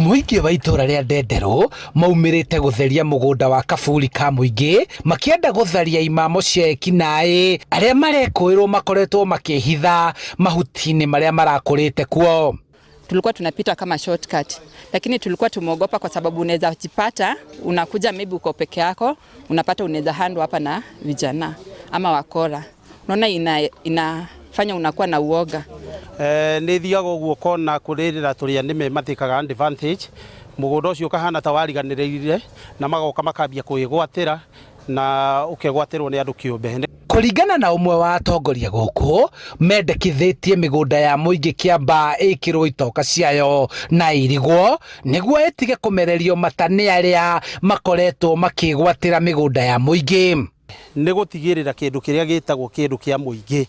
Mũingĩ wa itũra rĩa Ndenderũ maumĩrĩte gũtheria mũgũnda wa kaburi ka mũingĩ makĩenda gũtharia imamo cia ekinaĩ arĩa marekũĩrwo makoretwo makĩhitha mahuti-inĩ marĩa marakũrĩte kuo. Tulikuwa tunapita kama shortcut, lakini tulikuwa tumeogopa kwa sababu unaweza jipata unakuja maybe uko peke yako, unapata unaweza handwa hapa na vijana ama wakora. Unaona inafanya unakuwa na uoga. Nä thiaga å guo kona kå rä rä ra tå rä a nä matĩkaga advantage mũgũnda ũcio ũkahana ta wariganĩrĩire na magoka makambia kwĩgwatĩra na ũkegwatĩrwo nĩ andũ kĩũmbe. Kũringana na ũmwe wa atongoria gũkũ, mendekithĩtie mĩgũnda ya mũingĩ Kĩambaa ĩkĩrwo itoka ciayo na ĩirigwo nĩguo ĩtige kũmererio mata nĩ arĩa makoretwo makĩgwatĩra mĩgũnda ya mũingĩ. Nĩ gũtigĩrĩra kĩndũ kĩrĩa gĩtagwo kĩndũ kĩa mũingĩ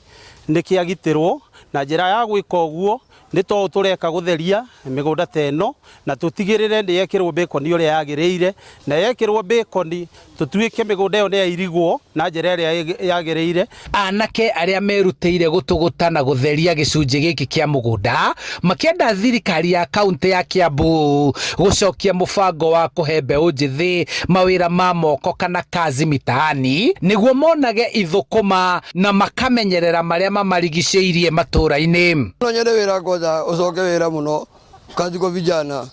nĩ kĩagitĩrwo na njĩra ya gwĩka ũguo nĩ to tũreka gũtheria mĩgũnda ta ĩno na tũtigĩrĩre nĩ yekĩrwo bĩkoni ũrĩa yagĩrĩire na yekĩrwo bĩkoni tũtuĩke mĩgũnda ĩyo nĩ yairigwo na njĩra ĩrĩa yagĩrĩire. Anake arĩa merutĩire gũtũgũta na gũtheria gĩcunjĩ gĩkĩ kĩa mũgũnda makĩenda thirikari ya kaunti ya Kiambu gũcokia mũbango wa kũhe mbeũ njĩthĩ mawĩra ma moko kana kazi mitaani nĩguo monage ithũkũma na makamenyerera marĩa mamarigicĩirie matũũra-inĩ. No nyende wĩra kwanja ũcoke wĩra mũno kazi kwa vijana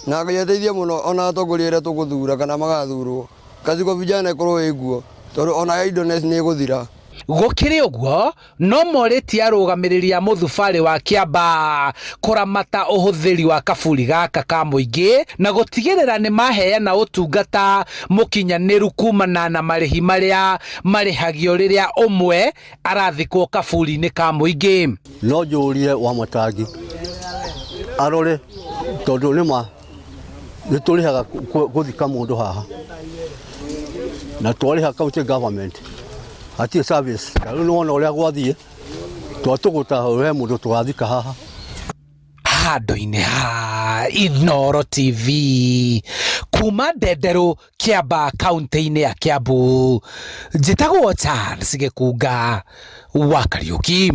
na Ngai ateithie mũno ona atongoria arĩa tũgũthura kana magathurwo kazi kwa vijana ĩkorwo ĩkuo tondũ ona idleness nĩ ĩgũthira. Gũkĩrĩ ũguo no morĩtie arũgamĩrĩri a mũthubarĩ wa Kĩambaa kũramata ũhũthĩri wa kaburi gaka ka mũingĩ na gũtigĩrĩra nĩ maheana ũtungata mũkinyanĩru kumana na marĩhi marĩa marĩhagio rĩrĩa ũmwe arathikwo kaburi-inĩ ka mũingĩ. No njũrie wa Matangi arore tondũ nĩma nĩ tũrĩhaga gũthika mũndũ haha na twarĩha county government hatirĩ service. Ta rĩu nĩwona ũrĩa gwathiĩ twatũgũta he mũndũ tũrathika haha. Handũ-inĩ ha Inooro TV kuma Ndenderũ, Kĩambaa, kaunti-inĩ ya Kiambu, njĩtagwo Charles Gĩkunga wa Kariũki.